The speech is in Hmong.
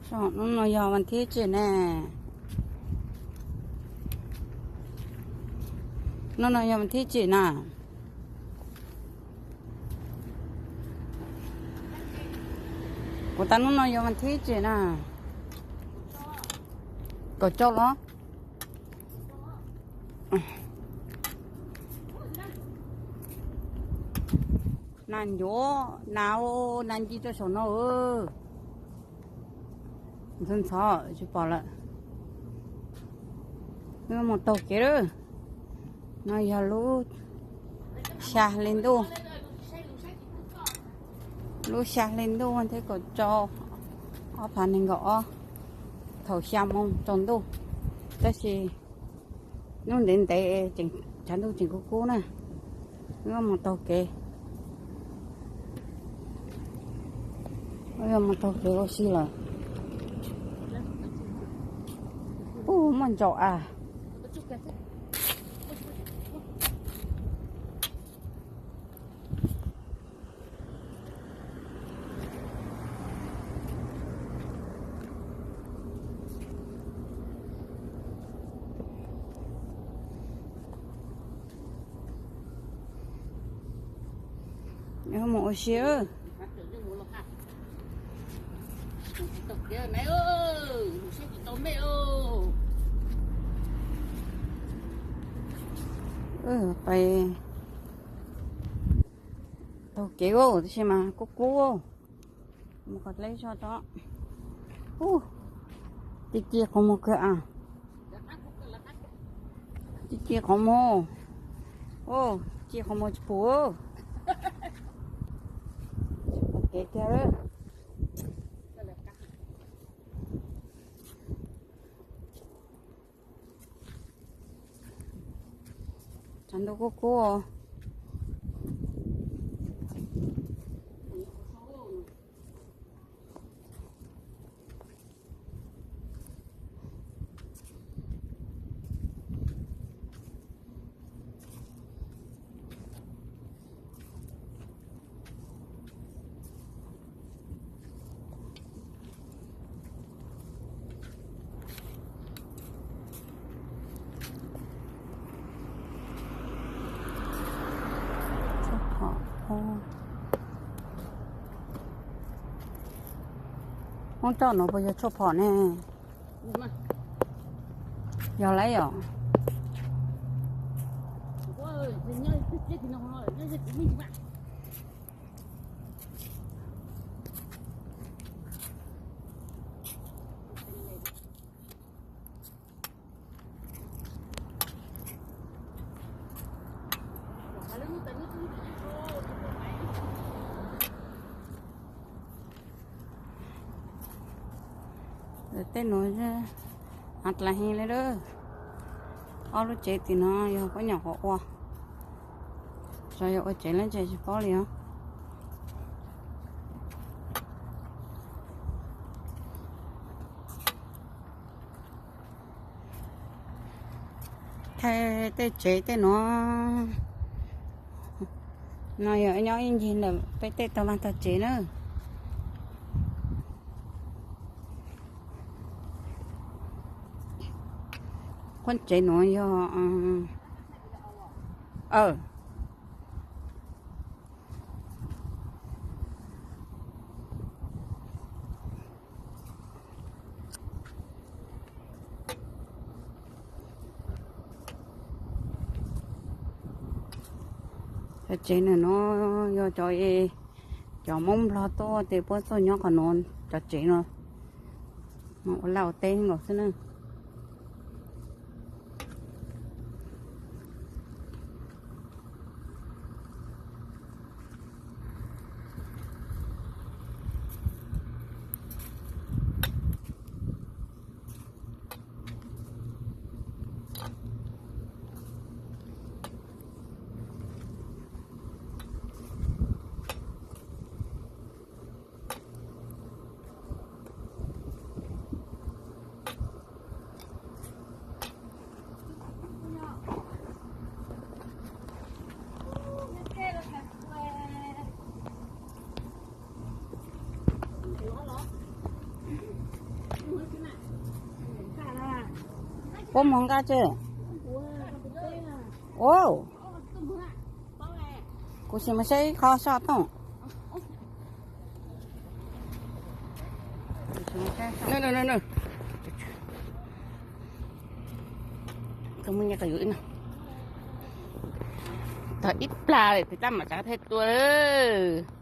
Hnub no yog vas thib tsem ne. Hnub no yog vas thib tsem na. Kuv tas hnub no yog vas thib tsem na. Kaum rau los? Nas ncuav, nas, nas nce rau saum no. Ntxhov ntxhov tsis pom lawm. Wb mus taug kev lawm. No yog lub xya hli ntuj, lub xya hli ntuj thiab kaum rau, ob phav nees nkaum ob, thaum xya moo tsaus ntuj. Tab sis hnub ntev ntev tseem, tshav ntuj tseem kub kub na. Wb mus taug kev, wb mus taug kev ua si lawm. Ub, muaj ntsaum a. Mus ua si. Pais taug kev tab sis mas kub kub. Mus qhov dleb zog tso. Ub, ci ci qhov muag kawg a. Ci ci qhov muag. Ci qhov muag tsis pum. Tsis pum kev kiag lawm. Tshav ntuj kub kub. Hoob toj no puas yog tshuaj phom ne? Yog lauj yom. Tej nuav av dlaag heev le lawm. Ob lub tsev tim no yog puab nyuam qhuav ua, xyov yog ua tsev lawm ntshe tsis paub li os. Thaij tej tsev tej nuav, no yog nyob ib ncig ntawm peb tej tog vaj tog tsev na. Qhov tsev nuav yog, Cov tsev no yog cov, cov Moob Nplog tuaj ces puab tuaj nyob qhov nuav, cov tsev no ua laj ua teb nkaus xwb na. Puab moog nqaj tsi? Au, kuv sim mus saib ib qho soj tooj. Tog ib plag lawm tes tab mam tsav thiaj tua lawm.